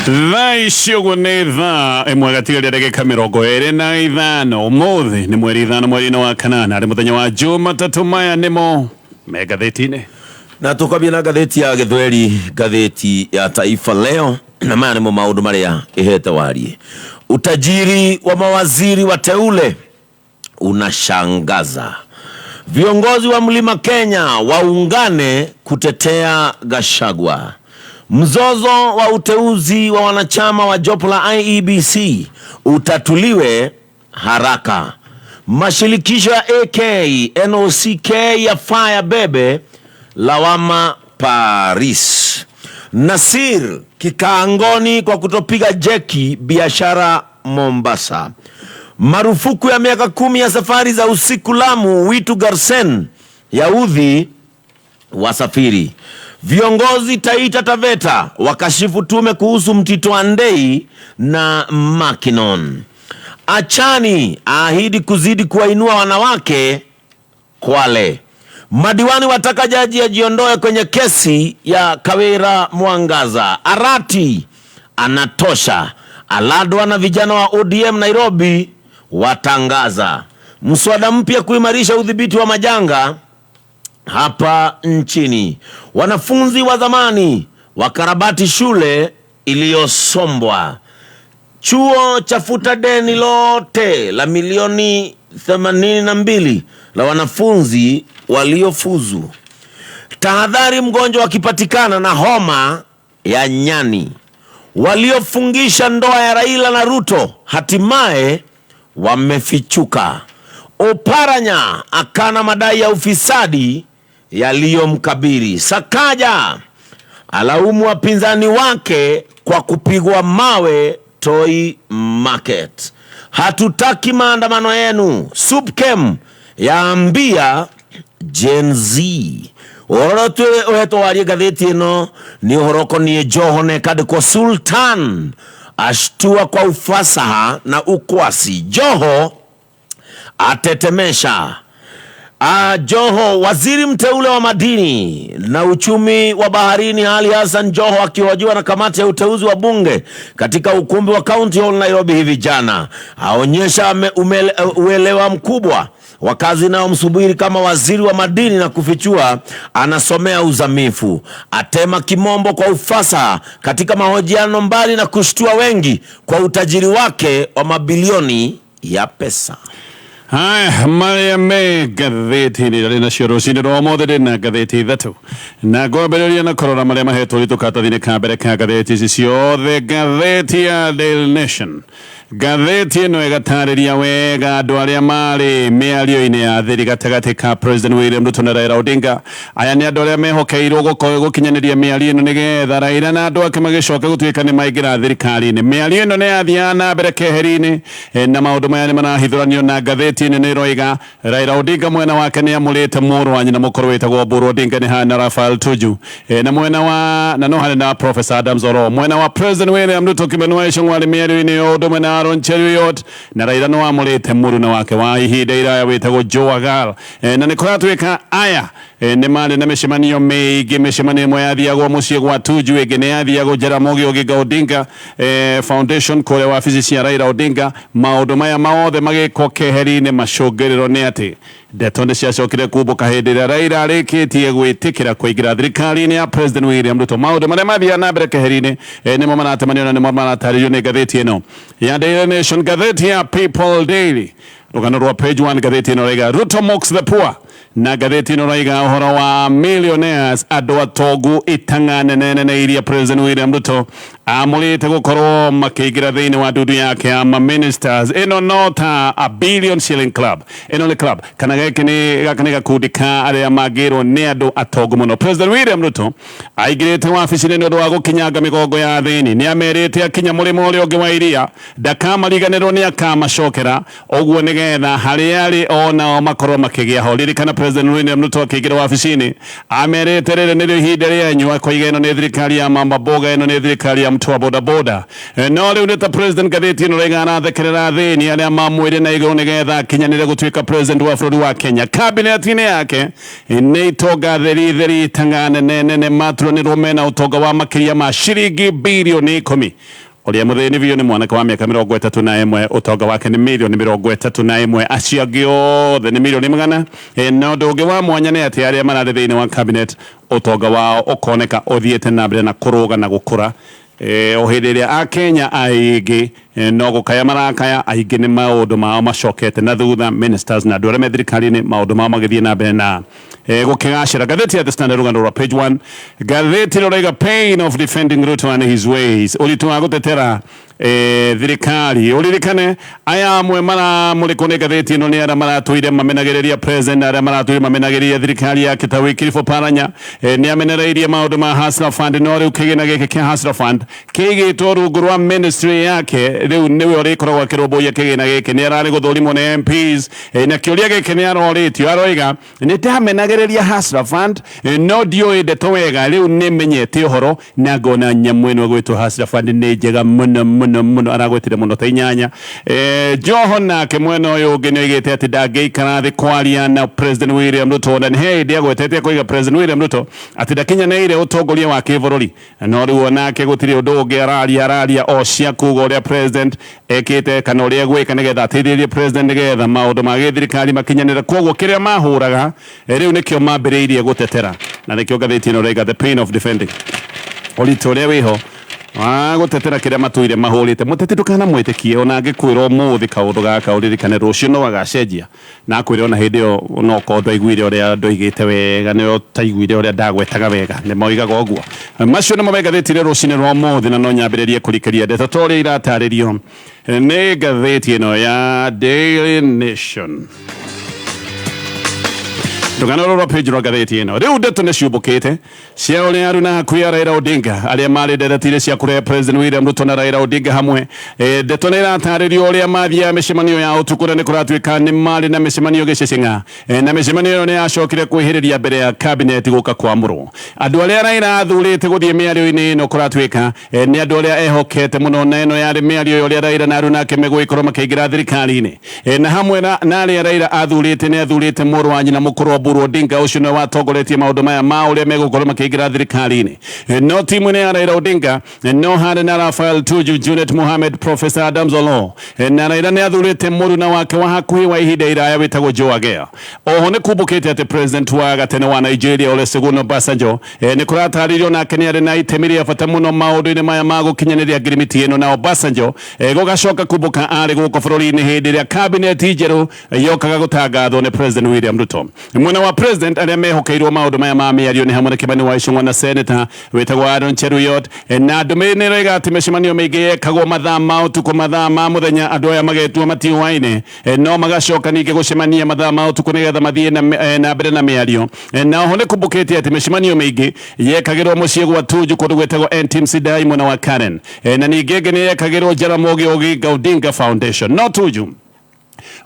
Thaa ici ũguo nĩ thaa ĩmwe gatigaria ndagĩka 25. Ũmũthĩ nĩ mweri 5 mweri-inĩ wa kanana, arĩ mũthenya wa Jumatatũ. Maya nĩmo me ngathĩti-inĩ. Na tũkwambia na ngathĩti ya Gĩthweri, ngathĩti ya Taifa Leo, na maya nĩmo maũndũ marĩa ĩhete warie. Utajiri wa mawaziri wateule unashangaza. Viongozi wa Mlima Kenya waungane kutetea Gachagua. Mzozo wa uteuzi wa wanachama wa jopo la IEBC utatuliwe haraka. Mashirikisho ya AK NOCK ya fire bebe lawama Paris. Nasir kikaangoni kwa kutopiga jeki biashara Mombasa. Marufuku ya miaka 10 ya safari za usiku Lamu, Witu Garsen yaudhi wasafiri. Viongozi Taita Taveta wakashifu tume kuhusu Mtito Andei na Makinon. Achani aahidi kuzidi kuwainua wanawake Kwale. Madiwani wataka jaji ajiondoe kwenye kesi ya Kawira Mwangaza. Arati anatosha. Aladwa na vijana wa ODM Nairobi watangaza mswada mpya kuimarisha udhibiti wa majanga hapa nchini. Wanafunzi wa zamani wakarabati shule iliyosombwa. Chuo cha futa deni lote la milioni 82 la wanafunzi waliofuzu. Tahadhari mgonjwa akipatikana na homa ya nyani. Waliofungisha ndoa ya Raila na Ruto hatimaye wamefichuka. Oparanya akana madai ya ufisadi yaliyomkabili. Sakaja alaumu wapinzani wake kwa kupigwa mawe Toi Market. Hatutaki maandamano yenu, Supkem yaambia Gen Z. Ũhoro ũhetwo warie ngathĩti ĩno nĩ ũhoro ũkoniĩ Joho na ĩkandĩkwo Sultan ashtua kwa ufasaha na ukwasi. Joho atetemesha. Joho, waziri mteule wa madini na uchumi wa baharini Ali Hassan Joho akihojiwa na kamati ya uteuzi wa bunge katika ukumbi wa County Hall Nairobi hivi jana, aonyesha uelewa mkubwa wa kazi inayomsubiri kama waziri wa madini na kufichua anasomea uzamifu. Atema kimombo kwa ufasaha katika mahojiano, mbali na kushtua wengi kwa utajiri wake wa mabilioni ya pesa. Haya marĩa me ngathĩti-inĩ rĩ nacio rũcinĩ rwa ũmũthĩ ndĩ na ngathĩti ithatũ, na ngwambĩrĩria na kũrora marĩa mahetwo ũritũ karatathi-inĩ ka mbere ka ngathĩti ici ciothe, ngathĩti ya Daily Nation. Ngathĩti ĩno ĩgatarĩria wega andũ arĩa marĩ mĩario-inĩ ya thiri gatagatĩ ka President William Ruto na Raila Odinga. Aya nĩ andũ arĩa mehokeirwo gũkinyanĩria mĩario ĩno nĩgetha Raila na andũ ake magĩcoke gũtuĩka nĩ maingĩra thirikari-inĩ. Mĩario ĩno nĩ yathiaga na mbere keheri-inĩ, na maũndũ maya nĩ marahithũranio na ngathĩti ĩno nĩ ĩroiga Raila Odinga mwena wake nĩ amũrĩte mũrũ wa nyina mũkũrũ wĩtagwo Oburu Odinga, nĩ hana Rafael Tuju, na mwena wa na no harĩ na Professor Adams Oloo. Mwena wa President William Ruto, Kimani Ichung'wah arĩ mĩario-inĩ ya ũndũ mwena Aaron Cheruiyot, na Raila no amũrĩte mũruna wake wa ihinda iraya wĩtagwo Joe Agal, na nĩ kũratuĩka aya nĩ marĩ na mĩcemanio mĩingĩ. Mĩcemanio ĩmwe yathiagwo mũciĩ gwa Tuju, ĩngĩ nĩ yathiagwo Jaramogi Oginga Odinga Foundation kũrĩa wabici cia Raila Odinga. Maũndũ maya mothe magĩkwo keheri-inĩ, macũngĩrĩro nĩ atĩ ndeto nĩ ciacokire kumbũka hĩndĩ ĩrĩa Raila arĩkĩtie gwĩtĩkĩra kũingĩra thirikari-inĩ ya President William Ruto. Maũndũ marĩa mathiaga na mbere keheri-inĩ, nĩmo maratemanio na nĩmo maratarĩrio nĩ ngathĩti ĩno ya Daily Nation. Ngathĩti ya People Daily, rũgano rwa page 1, ngathĩti ĩno raiga "Ruto mocks the poor", na ngathĩti ĩno raiga ũhoro wa millionaires, andũ atongu, itang'a nene nene iria President William Ruto amũrĩte gũkorwo makĩingĩra thĩinĩ wa ndundu yake ya ma ministers. Ĩno no ta a billion shilling club, ĩno nĩ club kana gĩkĩ nĩ gaka nĩ gakundi ka arĩa mangĩrwo nĩ andũ atongu mũno. President William Ruto aingĩrĩte wabici-inĩ nĩ ũndũ wa gũkinyanga mĩgongo ya athĩni. Nĩ amerite akinya mũrĩmo ũrĩa ũngĩ wa iria ndakamariganĩrwo, nĩ akamacokera ũguo nĩgetha harĩa arĩ onao makorwo makĩgĩa ho. Ririkana. President William Ruto akĩingĩra wabici-inĩ amerite rĩrĩ nĩrĩo ihinda rĩanyu, akoiga ĩno nĩ thirikari ya mama mboga, ĩno nĩ thirikari ya mtu wa bodaboda. No rĩu nĩ ta president ngathĩti ĩno raiga arathekerera athĩni arĩa mamwĩre na igũrũ nĩgetha akinyanĩre gũtuĩka president wa bũrũri wa Kenya. Kabineti-inĩ yake nĩ itonga theri theri tanga nene nene maturanĩrwo mena ũtonga wa makĩria ma ciringi birioni 10. Ũrĩa mũthĩni biũ nĩ mwanake wa mĩaka 31, ũtonga wake nĩ mirioni 31, acio angĩ othe nĩ mirioni 100. Na ũndũ ũngĩ wa mwanya nĩ atĩ arĩa mararĩ thĩinĩ wa cabinet ũtonga wao ũkoneka ũthiĩte na mbere na kũrũga na gũkũra. O hĩndĩ ĩrĩa akenya aingĩ no gũkaya marakaya, aingĩ nĩ maũndũ mao macokete na thutha, ministers na andũ arĩa me thirikari-inĩ maũndũ mao magĩthiĩ na mbere na gũkĩgacĩra. Ngathĩti ya The Standard, rũgano rwa page 1, ngathĩti rũraiga pain of defending Ruto and his ways, ũritũ wa gũtetera thirikari. Ũririkane aya amwe maramũrĩkwo nĩ ngathĩti ĩno nĩ arĩa maratũire mamenagĩrĩria president, arĩa maratũire mamenagĩrĩria thirikari yake ta Wycliffe Oparanya. Nĩ amenereirie maũndũ ma Hustler Fund, no rĩu kĩgĩna gĩkĩ kĩa Hustler Fund kĩigĩtwo rungu rwa ministry yake, rĩu nĩwe ũrĩkoragwo akĩrũmbũiya kĩgĩna gĩkĩ. Nĩ ararĩ gũthũrimwo nĩ MPs, na kĩũria gĩkĩ nĩ arorĩtio, aroiga nĩ ndamenagĩrĩria Hustler Fund, no ndiũĩ ndeto wega, rĩu nĩ menyete ũhoro na ngona nyamũ ĩno ĩgwĩtwo Hustler Fund nĩ njega mũno mũno mũno, aragwetire mũno ta inyanya. Joho nake mwena ũyũ ũngĩ nĩ oigĩte atĩ ndangĩikara thĩ kwaria na President William Ruto, na nĩ hĩndĩ agwetete akoiga President William Ruto atĩ ndakinyanĩire ũtongoria wa kĩbũrũri, no rĩu onake gũtirĩ ũndũ ũngĩ araria, araria o cia kuga ũrĩa president ekĩte kana ũrĩa egwĩka nĩgetha ateithĩrĩrie president nĩgetha maũndũ ma gĩthirikari makinyanĩre. Koguo kĩrĩa mahũraga rĩu nĩkĩo mambĩrĩirie gũtetera, na nĩkĩo ngathĩti ĩno ĩraiga the pain of defending, ũritũ ũrĩa wĩho wa gũtetera kĩrĩa matũire mahũrĩte. Mũteti ndũkanamwĩtĩkie, ona angĩkwĩra ũmũthĩ kaũndũ gaka ũririkane rũciũ no agacenjia na akwĩre ona hĩndĩ ĩyo no korwo ndwaiguire ũrĩa ndoigĩte wega, nĩ ũtaiguire ũrĩa ndagwetaga wega, nĩ moigaga ũguo. Macio nĩmo me ngathĩti-inĩ rũcinĩ rwa ũmũthĩ, na no nyambĩrĩrie kũrikĩria ndeto ta ũrĩa iratarĩrio nĩ ngathĩti ĩno ya Daily Nation. Rũgano rũrũ rwa page rwa ngathĩti ĩno, rĩu ndeto nĩ ciũmbũkĩte cia ũrĩa aruna hakuhĩ a Raila Odinga arĩa marĩ nderetire cia kũrehe President William Ruto na Raila Odinga hamwe. Ndeto nĩ iratarĩrio ũrĩa mathiaga mĩcemanio ya ũtukũ, na nĩ kũratuĩka nĩ marĩ na mĩcemanio gĩceceng'a, na mĩcemanio ĩyo nĩ yacokire kwĩhĩrĩria mbere ya cabinet gũka kwamũrwo. Andũ arĩa Raila athurĩte gũthiĩ mĩario-inĩ ĩno kũratuĩka nĩ andũ arĩa ehokete mũno, na ĩno yarĩ mĩario ya ũrĩa Raila na aruna ake megũgĩkorwo makĩingĩra thirikari-inĩ. Na hamwe na arĩa Raila athurĩte, nĩ athurĩte mũrũ wa nyina mũkũrũ Oburu Odinga, ũcio nĩwe watongoretie maũndũ maya ma ũrĩa megũkorwo makĩingĩra thirikari-inĩ. No timu-inĩ ya Raila Odinga no harĩ na Raphael Tuju, Junet Mohamed, Professor Adams Oloo, na Raila nĩ athurĩte mũruna wake wa hakuhĩ wa ihinda iraya wĩtagwo Joe Agea. Oho nĩ kumbũkĩte atĩ president wa gatene wa Nigeria Olusegun Obasanjo, nĩ kũratarĩrio nake nĩ arĩ na itemi rĩa bata mũno maũndũ-inĩ maya ma gũkinyanĩria ngirimiti ĩno. Na Obasanjo gũgacoka kumbũka arĩ gũkũ bũrũri-inĩ hĩndĩ ĩrĩa kabineti njerũ yokaga gũtangathwo nĩ President William Ruto. Mwena wa president arĩa mehokeirwo maũndũ maya ma mĩario nĩ hamwe na Kimani wa Ichung'wa na senator wĩtagwo Aaron Cheruiyot. Na ndũmĩrĩri nĩ ĩroiga atĩ mĩcemanio mĩingĩ yekagwo mathaa ma ũtukũ, mathaa ma mũthenya andũ aya magetua matiũaine, no magacoka ningĩ gũcemania mathaa ma ũtukũ nĩgetha mathiĩ na mbere na mĩario. Na oho nĩ kumbũkĩte atĩ mĩcemanio mĩingĩ yekagĩrwo mũciĩ gwa Tuju kũndũ gwĩtagwo Entim Sidai mwena wa Karen, na ningĩ ĩngĩ nĩ yekagĩrwo Jaramogi Oginga Odinga Foundation. No Tuju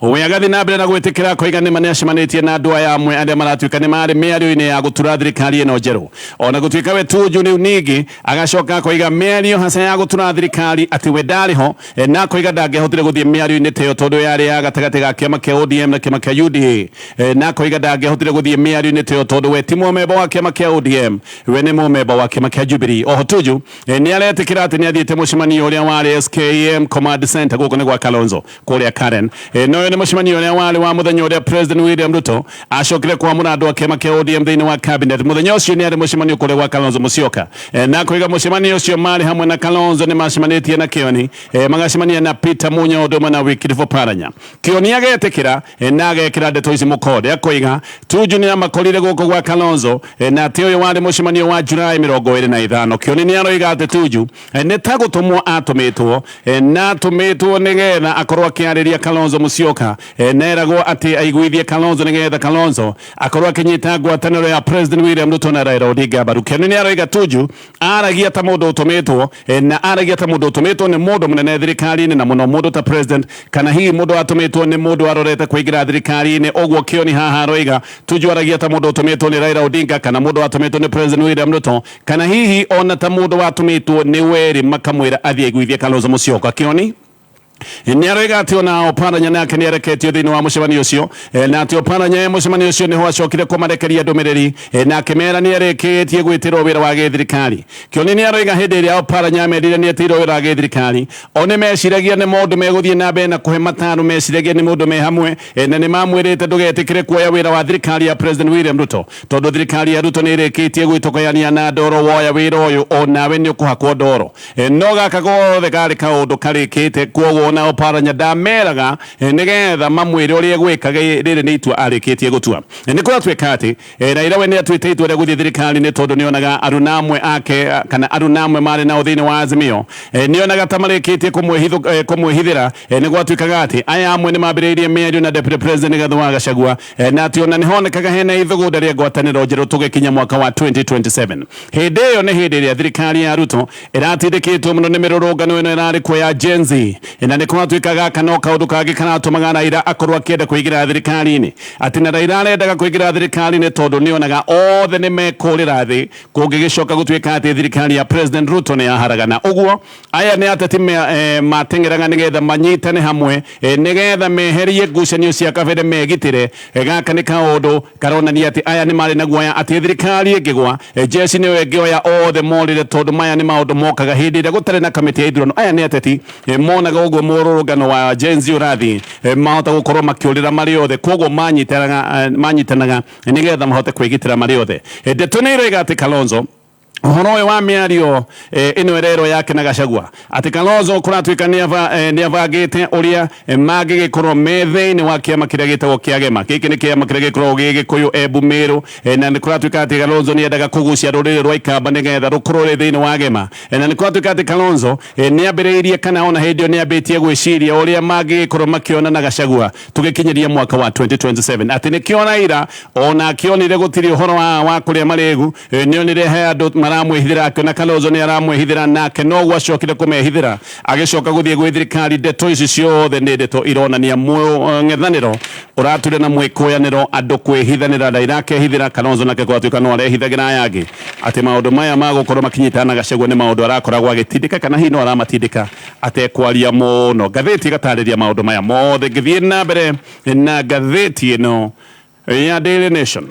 we agathiĩ na mbere na gwĩtĩkĩra koiga nĩma nĩacemanĩtie na andũ aya amwe arĩa maratuĩka nĩ marĩ mĩario-inĩ ya gũtura thirikari ĩno njerũ. Ona gũtuĩka we Tuju rĩu ningĩ agacoka akoiga mĩario hasa ya gũtura thirikari atĩ we ndarĩ ho, na akoiga ndangĩahotire gũthiĩ mĩario-inĩ ta ĩyo tondũ yarĩ ya gatagatĩ ga kĩama kĩa ODM na kĩama kĩa UDA, na akoiga ndangĩahotire gũthiĩ mĩario-inĩ ta ĩyo tondũ we ti mũmemba wa kĩama kĩa ODM, we nĩ mũmemba wa kĩama kĩa Jubilee. Oho Tuju nĩ aretĩkĩra atĩ nĩ athiĩte mũcemanio ũrĩa warĩ SKM Command Center gũkũ nĩ gwa Kalonzo kũrĩa Karen. No ũyũ nĩ mũcemanio ũrĩa warĩ wa mũthenya ũrĩa President William Ruto acokire kwamũra andũ a kĩama kĩa ODM thĩinĩ wa cabinet. Mũthenya ũcio nĩ arĩ mũcemanio kũrĩa gwa Kalonzo Musyoka, na akoiga mũcemanio ũcio marĩ hamwe na Kalonzo nĩ macemanĩtie na Kĩoni, magacemania na Peter Munya ũndũ ũmwe na Wycliffe Oparanya. Kĩoni agetĩkĩra, na agekĩra ndeto ici mũkonde, akoiga Tuju nĩ amakorire gũkũ gwa Kalonzo, na atĩ ũyũ warĩ mũcemanio wa Julai 25. Kĩoni nĩ aroiga atĩ Tuju nĩ ta gũtũmwo atũmĩtwo, na atũmĩtwo nĩgetha akorwo akĩarĩria Kalonzo Musyoka. Musyoka neragwo atĩ aiguithie Kalonzo nĩgetha Kalonzo akorwo akĩnyita ngwatanĩro ya President William Ruto na Raila Odinga mbaru. Kĩoni nĩ aroiga Tuju aragia ta mũndũ ũtũmĩtwo, na aragia ta mũndũ ũtũmĩtwo nĩ mũndũ mũnene thirikari-inĩ, na mũno mũndũ ta president, kana hihi mũndũ atũmĩtwo nĩ mũndũ arorete kũingĩra thirikari-inĩ. Ũguo Kĩoni haha aroiga Tuju aragia ta mũndũ ũtũmĩtwo nĩ Raila Odinga, kana mũndũ watũmĩtwo nĩ President William Ruto, kana hihi ona ta mũndũ watũmĩtwo nĩ Werĩ makamwĩra athiĩ aiguithie Kalonzo Musyoka. Kĩoni nĩ aroiga atĩ ona Oparanya nake nĩ areketio thĩinĩ wa mũcemanio ũcio, na atĩ Oparanya e mũcemanio ũcio nĩho acokire kũmarekeria ndũmĩrĩri, na akĩmera nĩ arĩkĩtie gwĩtĩrwo wĩra wa gĩthirikari. Kĩoni nĩ aroiga hĩndĩ ĩrĩa Oparanya amerire nĩ etĩirwo wĩra wa gĩthirikari, o nĩ meciragia nĩ maũndũ megũthiĩ na mbere na kũhe mataro, meciragia nĩ mũndũ me hamwe, na nĩ mamwĩrĩte ndũgetĩkĩre kuoya wĩra wa thirikari ya President William Ruto, tondũ thirikari ya Ruto nĩ ĩrĩkĩtie gwĩtokoyania na ndoro, woya wĩra ũyũ o nawe nĩ ũkũhakwo ndoro. No gaka gothe karĩ kaũndũ karĩkĩte, kwoguo ona Oparanya ndameraga nĩgetha mamwĩre ũrĩa egwĩka, rĩrĩ nĩ itua arĩkĩtie gũtua. Nĩ kũratuĩka atĩ Raila we nĩ atuĩte itua rĩa gũthiĩ thirikari-inĩ, tondũ nĩ onaga aruna amwe ake, kana aruna amwe marĩ nao thĩinĩ wa Azimio, nĩ onaga ta marĩkĩtie kũmwĩhithĩra. Nĩ gwatuĩkaga atĩ aya amwe nĩ mambĩrĩirie mĩario na Deputy President Rigathi wa Gachagua, na atĩ ona nĩ honekaga hena ithugunda rĩa ngwatanĩro njerũ tũgĩkinya mwaka wa 2027. Hĩndĩ ĩyo nĩ hĩndĩ ĩrĩa thirikari ya Ruto ĩratindĩkĩtwo mũno nĩ mĩrũrũngano ĩno ĩrarĩ kuo ya Gen Z, na nĩ kũratuĩka gaka no kaũndũ kangĩ karatũmaga Raila akorwo akĩenda kũingĩra thirikari-inĩ, atĩ na Raila arendaga kũingĩra thirikari-inĩ tondũ nĩonaga othe nĩ mekũrĩra thĩ kũngĩgĩcoka gũtuĩka atĩ thirikari ya President Ruto nĩ yaharagana. Ũguo aya nĩ ateti mateng'eraga nĩgetha manyitane hamwe, nĩgetha meherie ngucanio cia kabere, megitĩre. Gaka nĩ kaũndũ karonania atĩ aya nĩ marĩ na guoya atĩ thirikari ĩngĩgwa, jeshi nĩyo ĩngĩoya othe morĩre, tondũ maya nĩ maũndũ mokaga hĩndĩ ĩrĩa gũtarĩ na kamĩtĩ ya ithurano. Aya nĩ ateti monaga ũguo mũrũrũngano wa Gen Z ũrathiĩ, mahota gũkorwo makĩũrĩra marĩ othe, koguo manyitanaga nĩgetha mahote kwĩgitĩra marĩ othe. Ndeto nĩ iroiga atĩ Kalonzo, ũhoro ũyũ wa mĩario ĩno ĩrerwo yake na Gachagua, atĩ Kalonzo kũratuĩka nĩ abangĩte ũrĩa mangĩgĩkorwo me thĩinĩ wa kĩama kĩrĩa gĩtagwo kĩa Gema. Gĩkĩ nĩ kĩama kĩrĩa gĩkoragwo gĩ Gĩkũyũ, Embu, Mĩrũ, na nĩ kũratuĩka atĩ Kalonzo nĩ endaga kũgucia rũrĩrĩ rwa Ikamba nĩgetha rũkorwo rĩ thĩinĩ wa Gema, na nĩ kũratuĩka atĩ Kalonzo nĩ ambĩrĩirie, kana ona hĩndĩ ĩyo nĩ ambĩtie gwĩciria ũrĩa mangĩgĩkorwo makĩona na Gachagua tũgĩkinyĩria mwaka wa 2027, atĩ nĩkĩo Raila ona akĩonire gũtirĩ ũhoro wa kũrĩa marĩgu, nĩonire he andũ maramwĩhithĩra, akĩona Kalonzo nĩ aramwĩhithĩra, nake noguo acokire kũmehithĩra agĩcoka gũthiĩ gwĩ thirikari. Ndeto ici ciothe nĩ ndeto ironania mũng'ethanĩro ũrature na mwĩkũyanĩro, andũ kwĩhithanĩra, Raila akehithĩra Kalonzo, nake gwatuĩka no arehithagĩra aya angĩ, atĩ maũndũ maya ma gũkorwo makinyitana na Gachagua nĩ maũndũ arakoragwo agĩtindĩka, kana hihi no aramatindĩka atekwaria mũno. Ngathĩti ĩgatarĩria maũndũ maya mothe. Ngĩthiĩ na mbere na ngathĩti ĩno ya Daily Nation,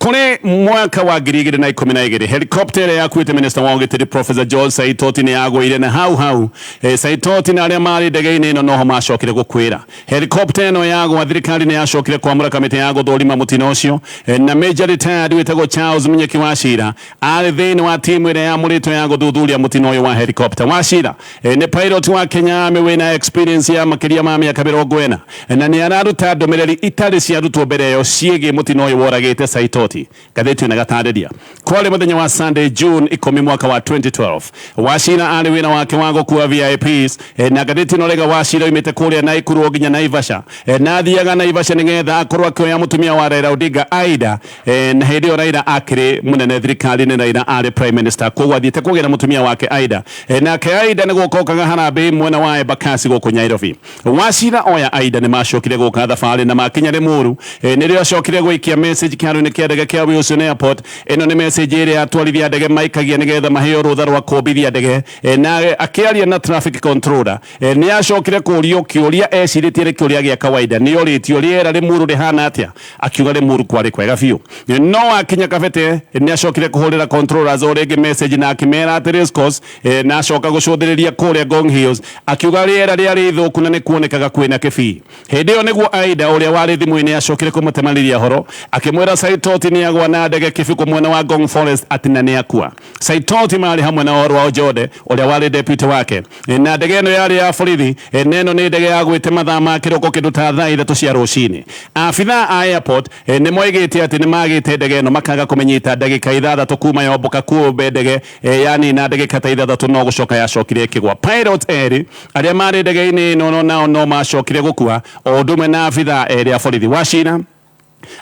kũrĩ mwaka wa 2012, helicopter ĩrĩa yakuĩte minister wa ũgitĩri Professor George Saitoti nĩ yagũire, na hau hau Saitoti na arĩa marĩ ndege-inĩ ĩno noho macokire gũkuĩra. Helicopter ĩno yagwa, thirikari nĩ yacokire kwamũra kamĩtĩ ya gũthũrima mũtino ũcio, na Major retired wĩtagwo Charles Munyeki Wachira arĩ thĩinĩ wa timu ĩrĩa yamũrĩtwo ya gũthuthuria mũtino ũyũ wa helicopter. Wachira nĩ pilot wa Kenya Army wĩna experience ya makĩria ma mĩaka 40, na nĩ araruta ndũmĩrĩri itarĩ ciarutwo mbere ĩyo ciĩgiĩ mũtino ũyũ woragĩte Saitoti. Ngathĩti ĩno ĩgatarĩria kwarĩ mũthenya wa Sunday, June 10 mwaka wa 2012. Wachira arĩ wĩra wake wa gũkua VIPs, na ngathĩti ĩno rĩga Wachira oimĩte kũrĩa Naikuru nginya Naivasha, na athiaga Naivasha nĩgetha akorwo akĩoya mũtumia wa Raila Odinga, Aida, na hĩndĩ ĩyo Raila akĩrĩ mũnene thirikari-inĩ, Raila arĩ prime minister, koguo athiĩte kũgĩra mũtumia wake Aida, nake Aida nĩ gũka okaga harambee mwena wa Embakasi gũkũ Nairobi. Wachira oya Aida nĩ macokire gũka thabarĩ na makinya Limuru, nĩrĩo acokire gũikia message kĩharo-inĩ kĩa ndege kĩa Wilson Airport. Ĩno nĩ message ĩrĩa atwarithia ndege maikagia nĩgetha maheo rũtha rwa kũmbithia ndege, na akĩaria na traffic controller. Nĩ acokire kũrio kĩũria ecirĩtie nĩ kĩũria gĩa kawaida, nĩ orĩtio rĩera Limuru rĩhana atĩa, akiuga Limuru kwarĩ kwega biũ. No akinya Kabete nĩ acokire kũhũrĩra controllers o rĩngĩ message na akĩmera atĩ race course, na acoka gũcũthĩrĩria kũrĩa Ngong Hills, akiuga rĩera rĩarĩ ithũku na nĩ kuonekaga kwĩna kĩbii. Hĩndĩ ĩyo nĩguo Aida ũrĩa warĩ thimũ-inĩ acokire kũmũtemanĩria horo akĩmwĩra Saitoti Nĩ agwa na ndege Kĩbiko mwena wa Ngong Forest atĩ na nĩ akua. Saitoti marĩ hamwe na Orwa Ojode ũrĩa warĩ deputy wake, na ndege ĩno yarĩ ya borithi, na ĩno nĩ ndege yagwĩte mathaa ma kĩroko kĩndũ ta thaa 3 cia rũcinĩ. Abithaa a airport nĩ moigĩte atĩ nĩ magĩte ndege ĩno makaga kũmĩnyita ndagĩka 6 kuma yombũka, kumbe ndege yanina ndagĩka ta 6 no gũcoka yacokire ĩkĩgwa. Pilot erĩ arĩa marĩ ndege-inĩ ĩno nao no macokire gũkua o ũndũ ũmwe na abithaa erĩ a borithi. Wachira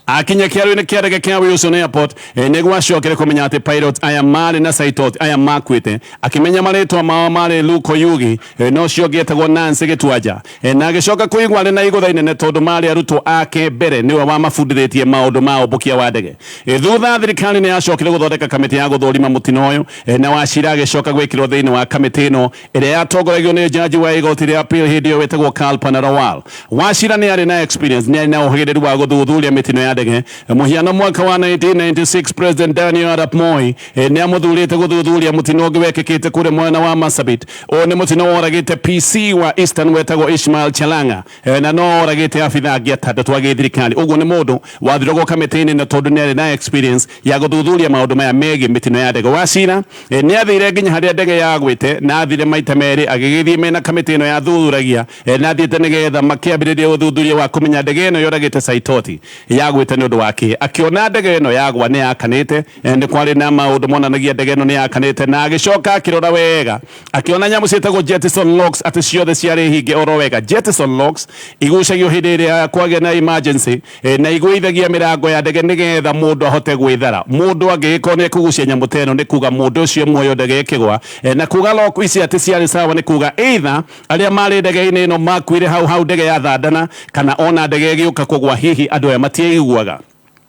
akinya kĩaro-inĩ kĩa ndege kĩa Wilson Airport, nĩguo acokere kũmenya atĩ pilot aya marĩ na Saitoti aya makuĩte. Akĩmenya marĩtwa mao marĩ Luke Oyugi na ũcio ũngĩ etagwo Nancy Gĩtuanja, na agĩcoka kũigua arĩ na igũtha inene tondũ marĩ arutwo ake mbere, nĩwe wamabundithĩtie maũndũ ma ũmbũkia wa ndege. Thutha thirikari nĩ yacokire gũthondeka kamĩtĩ ya gũthũrima mũtino ũyũ, na Wachira agĩcoka gwĩkĩrwo thĩinĩ wa kamĩtĩ ĩno ĩrĩa yatongoragio nĩ jaji wa igoti rĩa appeal hĩndĩ ĩyo wĩtagwo Kalpana Rawal. Wachira nĩ arĩ na experience, nĩ arĩ na ũhĩgĩrĩru wa gũthuthuria mĩtino ya ndege. Mũhiano, mwaka wa 1996 President Daniel Arap Moi nĩ amũthurĩte gũthuthuria mũtino ũngĩ wekĩkĩte kũrĩa mwena wa Marsabit. Ũyũ nĩ mũtino woragĩte PC wa Eastern wetagwo Ishmael Chelanga, na no oragĩte abithaa angĩ atandatũ a gĩthirikari. Ũguo nĩ mũndũ wathuragwo kamĩtĩ-inĩ na tondũ nĩ arĩ na experience ya gũthuthuria maũndũ maya megiĩ mĩtino ya ndege. Wachira nĩ athire nginya harĩa ndege yagwĩte, na athire maita merĩ agĩgĩthiĩ mena kamĩtĩ ĩno yathuthuragia, na athiĩte nĩgetha makĩambĩrĩria ũthuthuria wa kũmenya ndege ĩno yoragĩte Saitoti yagwĩte nĩ ũndũ wa kĩ. Akĩona ndege ĩno yagwa nĩ yakanĩte, nĩ kwarĩ na maũndũ monanagia ndege ĩno nĩ yakanĩte, na agĩcoka akĩrora wega akĩona nyamũ ciĩtagwo jettison locks atĩ ciothe ciarĩ hinge oro wega. Jettison locks igucagio hĩndĩ ĩrĩa kwagĩa na emergency, na igũithagia mĩrango ya ndege nĩgetha mũndũ ahote gwĩthara. Mũndũ angĩgĩkorwo nĩ ekũgucia nyamũ ta ĩno, nĩ kuga mũndũ ũcio muoyo ndege ĩkĩgwa, na kuga lock ici atĩ ciarĩ sawa nĩ kuga either arĩa marĩ ndege-inĩ ĩno makuire hau hau ndege yathandana, kana ona ndege ĩgĩũka kũgwa hihi andũ aya matiaiguaga.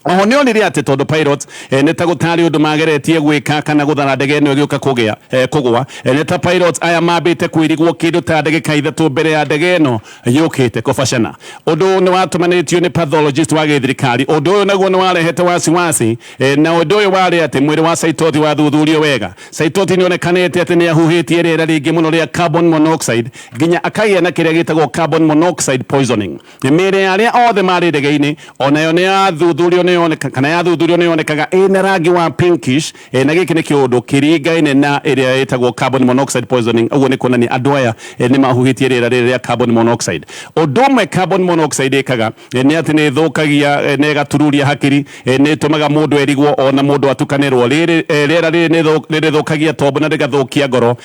Oho nĩ onire atĩ tondũ pilot nĩ ta gũtarĩ ũndũ mageretie gwĩka kana gũthara ndege ĩno ĩgĩũka kũgĩa kũgwa, nĩ ta pilot aya mambĩte kwĩrigwo kĩndũ ta ndagĩka 3 mbere ya ndege ĩno yũkĩte kũbacana. Ũndũ nĩ watũmanĩtio nĩ pathologist wa gĩthirikari. Ũndũ ũyũ naguo nĩ warehete wasiwasi, na ũndũ ũyũ warĩ atĩ mwĩrĩ wa Saitoti wathuthurio wega. Saitoti nĩ onekanĩte atĩ nĩ ahuhĩtie rĩera rĩingĩ mũno rĩa carbon monoxide nginya akagĩa na kĩrĩa gĩtagwo carbon monoxide poisoning. Mĩĩrĩ ya arĩa othe marĩ ndege-inĩ onayo nĩ yathuthurio nĩ yoneka kana yathuthurio nĩ yonekaga ĩna rangi wa pinkish, na gĩkĩ nĩ kĩũndũ kĩringaine na ĩrĩa ĩtagwo carbon monoxide poisoning. Ũguo nĩ kuonania andũ aya nĩ mahuhĩtie rĩera rĩrĩ rĩa carbon monoxide. Ũndũ ũmwe carbon monoxide ĩkaga nĩ atĩ nĩ ĩthũkagia na ĩgatururia hakiri, nĩ ĩtũmaga mũndũ erigwo ona mũndũ atukanĩrwo. Rĩera rĩrĩ nĩ rĩthũkagia tombo na rĩgathũkia ngoro,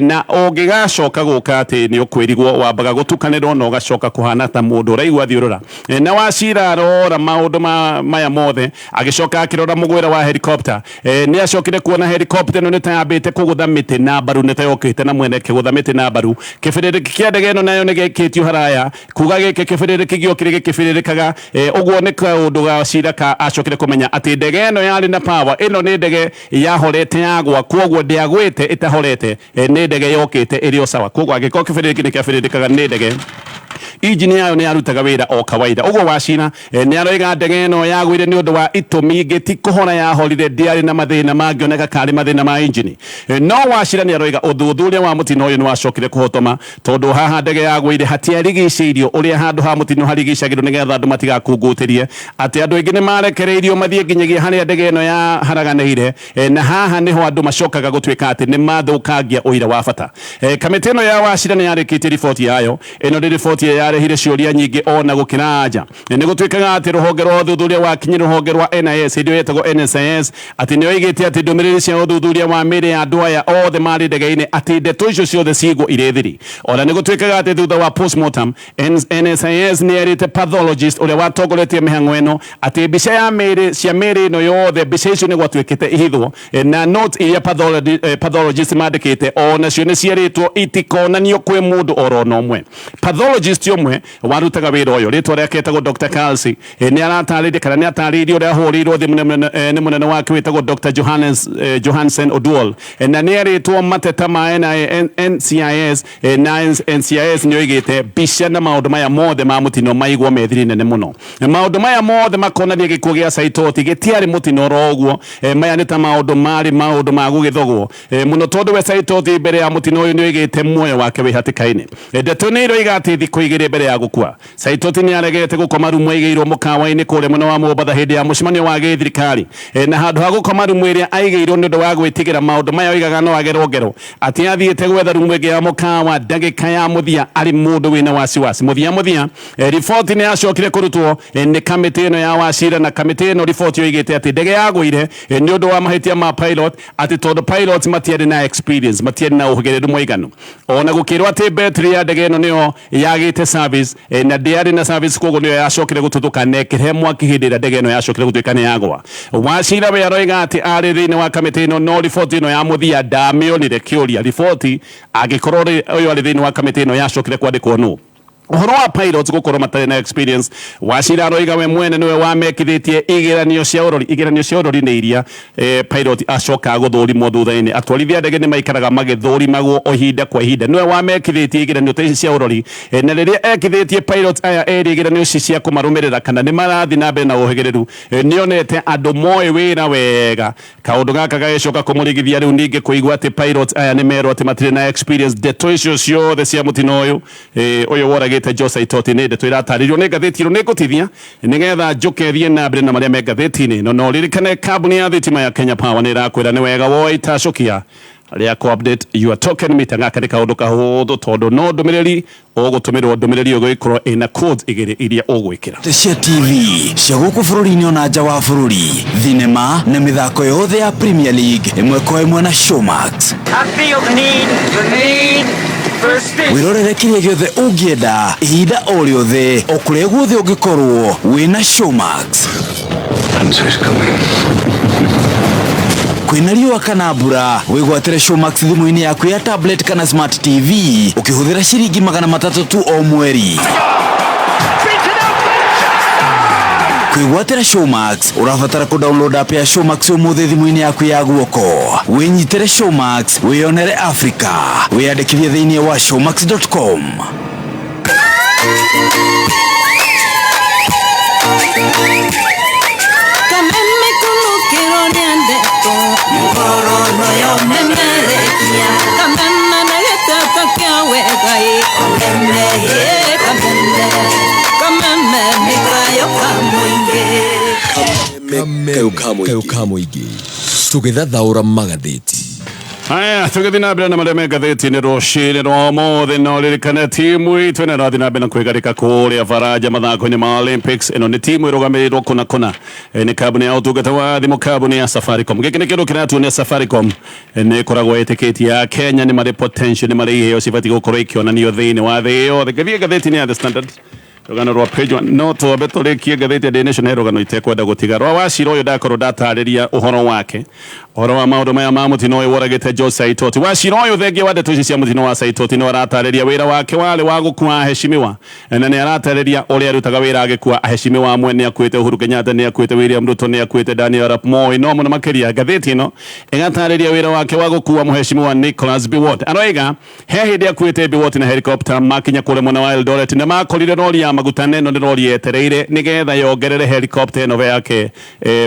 na ũngĩgacoka gũka atĩ nĩ ũkwĩrigwo, wambaga gũtukanĩrwo na ũgacoka kũhana ta mũndũ ũraigua thiũrũra. Na Wachira arora maũndũ maya mothe, agĩcoka akĩrora mũgwĩra wa helicopter. Nĩ acokire kuona helicopter ĩno nĩ ta yambĩte kũgũtha mĩtĩ na mbaru, nĩ ta yokĩte na mwena ĩkĩgũtha mĩtĩ na mbaru. Kĩbĩrĩrĩki kĩa ndege ĩno nayo nĩ gĩkĩtio haraya, kuga gĩkĩ kĩbĩrĩrĩki gĩokire gĩkĩbĩrĩrĩkaga. Ũguo nĩ kaũndũ ga cira ka acokire kũmenya atĩ ndege ĩno yarĩ na power. Ĩno nĩ ndege yahorete yagwa, kwoguo ndĩagwĩte ĩtahorete, nĩ ndege yokĩte ĩrĩ o sawa. Kwoguo angĩkorwo kĩbĩrĩrĩki nĩ kĩabĩrĩrĩkaga, nĩ ndege injini yayo nĩ yarutaga wĩra o kawaida. Ũguo Wachira nĩ aroiga ndege ĩno yagwire nĩ ũndũ wa itũmi ingĩ, ti kũhora yahorire, ndĩarĩ na mathĩna mangĩoneka karĩ mathĩna ma injini. No Wachira nĩ aroiga ũthuthuria wa mũtino ũyũ nĩ wacokire kũhotoma, tondũ haha ndege yagwĩire hatiarigicĩirio ũrĩa handũ ha mũtino harigicagĩrwo nĩgetha andũ matigakungutĩrie, atĩ andũ aingĩ nĩ marekereirio mathiĩ nginyagia harĩa ndege ĩno yaharaganĩire, na haha nĩho andũ macokaga gũtuĩka atĩ nĩ mathũkangia ũira wa bata. Kamĩtĩ ĩno ya Wachira nĩ yarĩkĩtie riboti yayo. Ĩno nĩ riboti ĩrĩa yarehire ciũria nyingĩ ona gũkĩra anja. Nĩ gũtuĩkaga atĩ rũhonge rwa ũthuthuria wa kinyi, rũhonge rwa NIS, hĩndĩ ĩyo yetagwo NSIS, atĩ nĩ yoigĩte atĩ ndũmĩrĩri cia ũthuthuria wa mĩĩrĩ ya andũ aya othe marĩ ndege-inĩ, atĩ ndeto icio ciothe cigwo irĩ thiri. Ona nĩ gũtuĩkaga atĩ thutha wa postmortem, NSIS nĩ yerĩte pathologist ũrĩa watongoretie mĩhang'o ĩno atĩ mbica ya mĩĩrĩ cia mĩĩrĩ ĩno yothe, mbica icio nĩ gwatuĩkĩte ihithwo, na notes iria pathologist mandĩkĩte o nacio nĩ cierĩtwo itikonanio kwĩ mũndũ oro na ũmwe. Pathologist ũmwe warutaga wĩra ũyũ, rĩtwa rĩake etagwo Dr. Kalsi, nĩ aratarĩria kana nĩ atarĩirie ũrĩa ahũrĩirwo thimũ nĩ mũnene wake wĩtagwo Dr. Johannes Johansen Oduol, na nĩ erĩtwo mateta ma NCIS, na NCIS nĩ oigĩte mbica na maũndũ maya mothe ma mũtino maigwo me thiri nene mũno. Maũndũ maya mothe makonania gĩkuũ gĩa Saitoti gĩtiarĩ mũtino oro ũguo. Maya nĩ ta maũndũ marĩ maũndũ ma gũgĩthogwo mũno, tondũ we Saitoti mbere ya mũtino ũyũ nĩ oigĩte muoyo wake wĩ hatĩka-inĩ. Ndeto nĩ iroiga atĩ thikũ Thikũ 2 mbere ya gũkua, Saitoti nĩ aregete gũkoma rumu aigĩirwo mũkawa-inĩ kũrĩa mwena wa Mombatha hĩndĩ ya mũcemanio wa gĩthirikari. Na handũ ha gũkoma rumu ĩrĩa aigĩirwo nĩ ũndũ wa gwĩtigĩra maũndũ maya oigaga no agerwo ngero, atĩ athiĩte gwetha rumu ĩngĩ ya mũkawa ndagĩka ya mũthia arĩ mũndũ wĩna wasiwasi. Mũthia mũthia, riboti nĩ yacokire kũrutwo nĩ kamĩtĩ ĩno ya Wachira, na kamĩtĩ ĩno riboti yoigĩte atĩ ndege yagũire nĩ ũndũ wa mahĩtia ma pilot, atĩ tondũ pilots matiarĩ na experience, matiarĩ na ũhĩgĩrĩru mũiganu. Ona gũkĩrwo atĩ betri ya ndege ĩno nĩyo yagĩte service, na ndĩarĩ na service, koguo nĩyo yacokire gũtuthũka na ĩkĩrehe mwaki hĩndĩ ĩrĩa ndege ĩno yacokire gũtuĩka nĩ yagwa. Wachira we aroiga atĩ arĩ thĩinĩ wa kamĩtĩ ĩno, no riboti ĩno ya mũthia ndamĩonire. Kĩũria, riboti angĩkorwo ũyũ arĩ thĩinĩ wa kamĩtĩ ĩno yacokire kwandĩkwo nũ? Ũhoro wa pilots gũkorwo matarĩ na experience, Wachira aroiga we mwene nĩwe wamekithĩtie igeranio cia ũrori. Igeranio cia ũrori nĩ iria pilot acokaga gũthũrimwo thutha-inĩ. Atwarithia a ndege nĩ maikaraga magĩthũrimagwo o ihinda kwa ihinda. Nĩwe wamekithĩtie igeranio ta ici cia ũrori, na rĩrĩa ekithĩtie pilots aya erĩ igeranio ici cia kũmarũmĩrĩra kana nĩ marathiĩ na mbere na ũhĩgĩrĩru, nĩonete andũ moĩ wĩra wega. Kaũndũ gaka gagĩcoka kũmũrigithia rĩu ningĩ kũigua atĩ pilots aya nĩ merwo atĩ matirĩ na experience. Ndeto icio ciothe cia mũtino ũyũ, ũyũ woragĩte Joe Saitoti, nĩ ndeto iratarĩrio nĩ ngathĩti ĩno. Nĩ ngũtithia nĩgetha njũke thiĩ na mbere na marĩa me ngathĩti-inĩ ĩno. No ririkane kambuni ya thitima ya Kenya Power nĩ ĩrakwĩra nĩ wega woe itacũkia rĩa kũ update your token meter. Gaka nĩ kaũndũ kahũthũ tondũ no ndũmĩrĩri ũgũtũmĩrwo, ndũmĩrĩri ĩgũgĩkorwo ĩna codes igĩrĩ iria ũgwĩkĩra. Cia TV cia gũkũ bũrũri-inĩ ona nja wa bũrũri, thinema na mĩthako yothe ya Premier League ĩmwe kwa ĩmwe na Showmax. I feel the need, the need for speed. Wĩrorere kĩrĩa gĩothe ũngĩenda ihinda o rĩothe o kũrĩa guothe ũngĩkorwo wĩna Showmax. Kwĩna riũa kana mbura, wĩgwatĩre Showmax thimũ-inĩ yaku ya tablet kana smart TV ũkĩhũthĩra ciringi 300 tu o mweri. Kwĩgwatĩra Showmax ũrabatara kũ download app ya Showmax ũmũthĩ thimũ-inĩ yaku ya guoko. Wĩnyitĩre Showmax, wĩyonere Africa. Wĩyandĩkithie thĩinĩ wa showmax.com. Kameme kulukirwo nĩ ndeto ngororo yomemerekia kameme na gĩteto kĩa wega ĩ kameme ĩ kameme kameme nĩ kayũ ka mũingĩ. Kayũ ka mũingĩ tũgĩthathaũra magathĩti. Haya, tũgĩthiĩ na mbere na marĩa me ngathĩti-inĩ rũcinĩ rwa ũmũthĩ. No ririkane timu itũ ĩno ĩrathiĩ na mbere na kwĩgarĩka kũrĩa Baranja mathako-inĩ ma Olympics. Ĩno nĩ timu ĩrũgamĩrĩirwo kũna kũna nĩ kambuni ya ũtungata wa thimũ, kambuni ya Safaricom. Gĩkĩ nĩ kĩndũ kĩratuonia Safaricom nĩ ĩkoragwo ĩtĩkĩtie a Kenya nĩ marĩ potential, nĩ marĩ iheo cibatiĩ gũkorwo ikĩonanio thĩinĩ wa thĩ yothe. Ngĩthiĩ ngathĩti-inĩ ya The Standard, rũgano rwa page 1, no twambe tũrĩkie ngathĩti ya Daily Nation, he rũgano itekwenda gũtiga rwa Wachira ũyũ ndakorwo ndatarĩria ũhoro wake, ũhoro wa maũndũ maya ma mũtino ũyũ woragĩte Joe Saitoti. Wachira ũyũ, thengia wa ndeto ici cia mũtino wa Saitoti, no aratarĩria wĩra wake warĩ wa gũkua aheshimiwa, na nĩ aratarĩria ũrĩa arutaga wĩra agĩkua aheshimiwa. Amwe nĩ akuĩte Uhuru Kenyatta, nĩ akuĩte William Ruto, nĩ akuĩte Daniel Arap Moi, no mũno makĩria ngathĩti ĩno ĩgatarĩria wĩra wake wa gũkua mũheshimiwa Nicholas Biwott. Aroiga he hĩndĩ akuĩte Biwott na helicopter, makinya kũrĩa mwena wa Eldoret na makorire rori ya maguta, na ĩno nĩ rori yetereire nĩgetha yongerere helicopter ĩno yake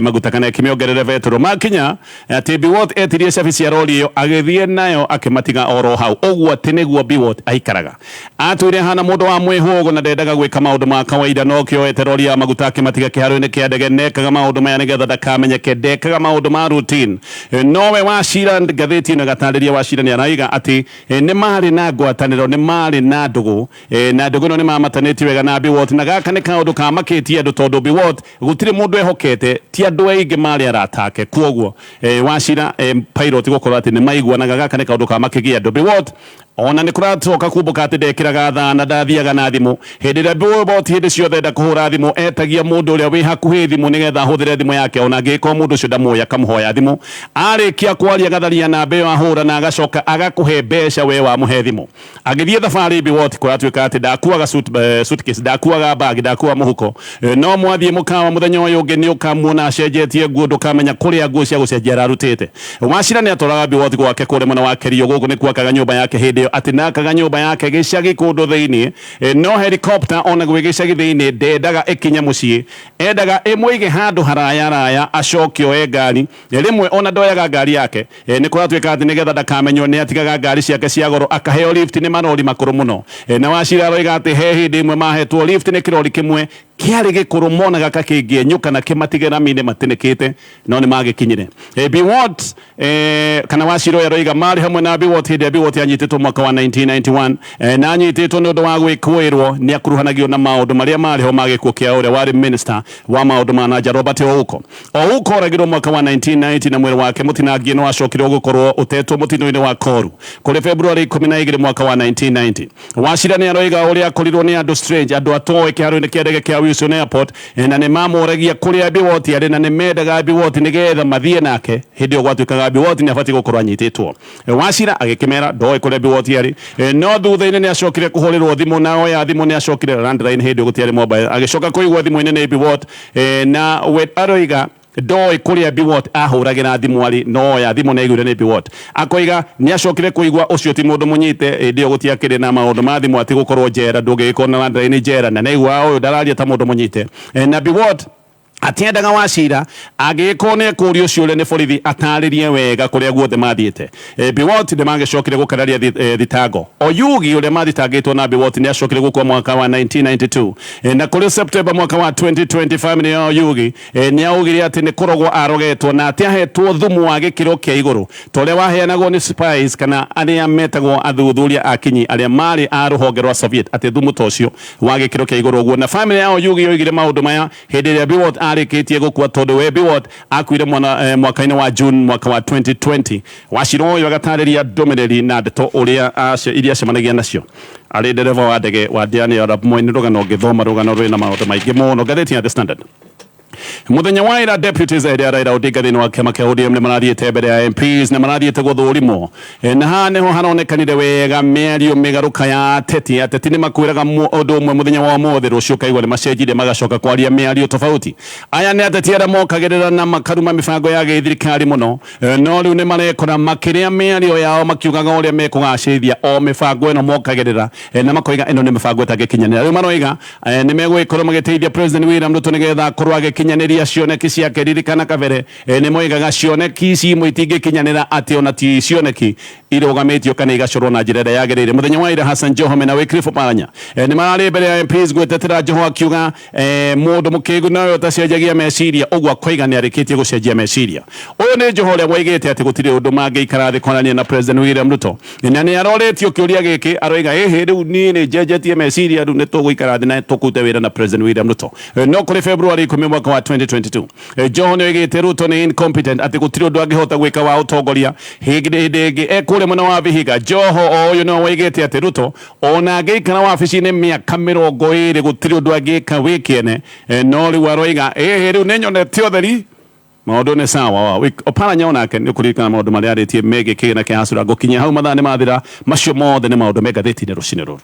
maguta kana ĩkĩmĩongerere betũrũ. Makinya atĩ Biwott etirie cabi cia rori ĩyo agĩthiĩ nayo akĩmatiga oro hau. Ũguo atĩ nĩguo Biwott aikaraga. Atwire hana mũndũ wa mwĩhũgo na ndendaga gwĩka maũndũ ma kawaida, no kĩoete rori ya maguta akĩmatiga kĩharo-inĩ kĩa ndege. Nekaga maũndũ maya nĩgetha ndakamenyeke, ndekaga maũndũ ma routine. Nowe Wachira, ngathĩti ĩno ĩgatarĩria Wachira nĩ araiga atĩ nĩ marĩ na ngwatanĩro, nĩ marĩ na ndũgũ, na ndũgũ ĩno nĩ mamatanĩtie wega na Biwott, na gaka nĩ kaũndũ kamakĩtie andũ tondũ Biwott gũtirĩ mũndũ ehokete, ti andũ aingĩ marĩ arata ake. Kuoguo Wachira, pilot gũkorwo atĩ nĩ maiguanaga, gaka nĩ kaũndũ kamakĩgia andũ. Biwott ona nĩ kũracoka kumbũka atĩ ndekĩraga thaa na ndathiaga na thimũ. Hĩndĩ ĩrĩa Biwott hĩndĩ ciothe enda kũhũra thimũ, etagia mũndũ ũrĩa wĩ hakuhĩ thimũ nĩgetha ahũthĩre thimũ yake, ona angĩkorwo mũndũ ũcio ndamũĩ akamũhoya thimũ. Arĩkia kwaria agatharia namba ĩyo ahũra na agacoka agakũhe mbeca we wamũhe thimũ. Agĩthiĩ thabarĩ Biwott kũratuĩka atĩ ndakuaga suitcase, ndakuaga bag, ndakuaga mũhuko. No mwathiĩ mũkawa mũthenya ũyũ ũngĩ nĩ ũkamuona acenjetie nguo, ndũkamenya kũrĩa nguo cia gũcenjia ararutĩte. Wachira nĩ atwaraga Biwott gwake kũrĩa mwena wa Kerio, gũkũ nĩ kuakaga nyũmba yake hĩndĩ hĩndĩ ĩyo atĩ nakaga nyũmba yake gĩcagi kũndũ thĩinĩ, no helicopter ona gwĩ gĩcagi thĩinĩ ndendaga ĩkinye mũciĩ, endaga ĩmũige handũ haraya raya acoke oe ngari. Rĩmwe ona ndoyaga ngari yake, nĩ kũratuĩka atĩ nĩgetha ndakamenywo nĩ atigaga ngari ciake cia goro akaheo lift nĩ marori makũrũ mũno. Na Wachira aroiga atĩ he hĩndĩ ĩmwe mahetwo lift nĩ kĩrori kĩmwe kĩarĩ gĩkũrũ monaga ka kĩngĩenyũka na kĩmatige rami-inĩ matinĩkĩte, no nĩ magĩkinyire. Biwott kana Wachira ũyũ aroiga marĩ hamwe na Biwott hĩndĩ ĩrĩa Biwott anyitĩtwo mwaka wa 1991, na anyitĩtwo nĩ ũndũ wa gwĩkũĩrwo nĩ akuruhanagio na maũndũ marĩa marĩ ho ma gĩkuũ kĩa ũrĩa warĩ minister wa maũndũ ma nanja Robert Ouko. Ouko oragirwo mwaka wa 1990 na mwĩrĩ wake mũtinangie nĩ wacokire gũkorwo ũtetwo mũtino-inĩ wa Koru kũrĩ February 12 mwaka wa 1990. Wachira nĩ aroiga ũrĩa akorirwo nĩ andũ strange, andũ atoĩ kĩharo-inĩ kĩa ndege kĩa Wilson Airport, na nĩ mamũragia kũrĩa Biwott arĩ na nĩ mendaga Biwott nĩgetha mathiĩ nake. Hĩndĩ ĩyo gwatuĩkaga Biwott nĩ abatiĩ gũkorwo anyitĩtwo. Wachira agĩkĩmera ndoĩ kũrĩa Biwott arĩ, no thutha-inĩ nĩ acokire kũhũrĩrwo thimũ na oya thimũ nĩ acokire landline, hĩndĩ ĩyo gũtiarĩ mobile, agĩcoka kũigua thimũ-inĩ nĩ Biwott, na we aroiga ndoĩ kũrĩa Biwott ahũragĩra thimũ arĩ, no oya thimũ nĩ aiguire nĩ Biwott. Akoiga nĩ acokire kũigua ũcio ti mũndũ mũnyite, hĩndĩ ĩyo gũtiakĩrĩ na maũndũ ma thimũ atĩ gũkorwo njera, ndũngĩgĩkorwo na landline njera, na nĩaigua ũyũ ndararia ta mũndũ mũnyite. Na Biwott atiendaga Wachira angĩgĩkorwo nĩ ekũrio ciũria nĩ borithi atarĩrie wega kũrĩa guothe mathiĩte. Biwott nĩ magĩcokire gũkararia thitango. Oyugi ũrĩa mathitangĩtwo na Biwott nĩ acokire gũkua mwaka wa 1992, na kũrĩ September mwaka wa 2025 nĩ Oyugi nĩ augire atĩ nĩ kũrogwo arogetwo na atĩ ahetwo thumu wa gĩkĩro kĩa igũrũ ta ũrĩa waheanagwo nĩ spies kana arĩa metagwo athuthuria a kinyi arĩa marĩ a rũhonge rwa Soviet, atĩ thumu ta ũcio wa gĩkĩro kĩa igũrũ ũguo. Na famĩlĩ ya Oyugi yoigire maũndũ maya hĩndĩ ĩrĩa Biwott arĩkĩtie gũkua, tondũ we Biwott akuire mwaka-inĩ wa June mwaka wa 2020. Wachira ũyũ agatarĩria ndũmĩrĩri na ndeto ũrĩa iria acemanagia nacio arĩ ndereba wa ndege wa Daniel Arap Moi. Nĩ rũgano ngĩthoma, rũgano rwĩna maũndũ maingĩ mũno. Ngathĩti ya The Standard muthenya wa ira, deputies erĩ a Raila Odinga thĩinĩ wa kĩama kĩa ODM nĩ marathiĩte mbere ya MPs na marathiĩte gũthũrimwo. Na haha nĩho haronekanire wega mĩario mĩgarũka ya ateti. Ateti nĩ makwĩraga ũndũ ũmwe mũthenya wa ũmũthĩ, rũciũ ũkaigua nĩ macenjirie magacoka kwaria mĩario tofauti. Aya nĩ ateti arĩa mokagĩrĩra na makaruma mĩbango ya gĩthirikari mũno, no rĩu nĩ marekora makĩrĩa mĩario yao makiugaga ũrĩa mekũgacĩrithia o mĩbango ĩno mokagĩrĩra, na makoiga ĩno nĩ mĩbango ĩtangĩkinyanĩra. Rĩu maroiga nĩ megũgĩkorwo magĩteithia President William Ruto nĩgetha akorwo agĩkinyanĩria cioneki ciake. Ririkana kabere nĩ moigaga cioneki ici imwe itingĩkinyanĩra, atĩ ona ti cioneki irũgamĩtio kana igacorwo na njĩra ĩrĩa yagĩrĩire. Mũthenya wa ira Hassan Joho mena Wycliffe Oparanya nĩ mararĩ mbere ya MPs gwĩtetera. Joho akiuga mũndũ mũkĩgu nowe ũtacenjagia meciria, ũguo akoiga nĩ arĩkĩtie gũcenjia meciria. Ũyũ nĩ Joho ũrĩa woigĩte atĩ gũtirĩ ũndũ mangĩikara thĩ kwaranĩria na President William Ruto, na nĩ arorĩtio kĩũria gĩkĩ aroiga ĩhĩ rĩu niĩ nĩ njenjetie meciria, rĩu nĩ tũgũikara thĩ na tũkute wĩra na President William Ruto. No kũrĩ February 10 mwaka wa 2022 Joho nĩ oigĩte Ruto nĩ incompetent, atĩ gũtirĩ ũndũ angĩhota gwĩka wa ũtongoria. Hĩndĩ ĩngĩ ekũrĩa mwena wa Vihiga, Joho o ũyũ nĩwe woigĩte atĩ Ruto ona angĩikara wabici-inĩ mĩaka 20 gũtirĩ ũndũ angĩka wĩ kĩene. No rĩu aroiga ĩhĩ rĩu nĩ nyonete ũtheri, maũndũ nĩ sawa. Oparanya onake nĩ ũkũririkana maũndũ marĩa arĩtie megiĩ kĩgĩna kĩa hasura. Ngũkinyia hau, mathaa nĩ mathira. Macio mothe nĩ maũndũ me ngathĩti-inĩ rũcinĩ rũrũ.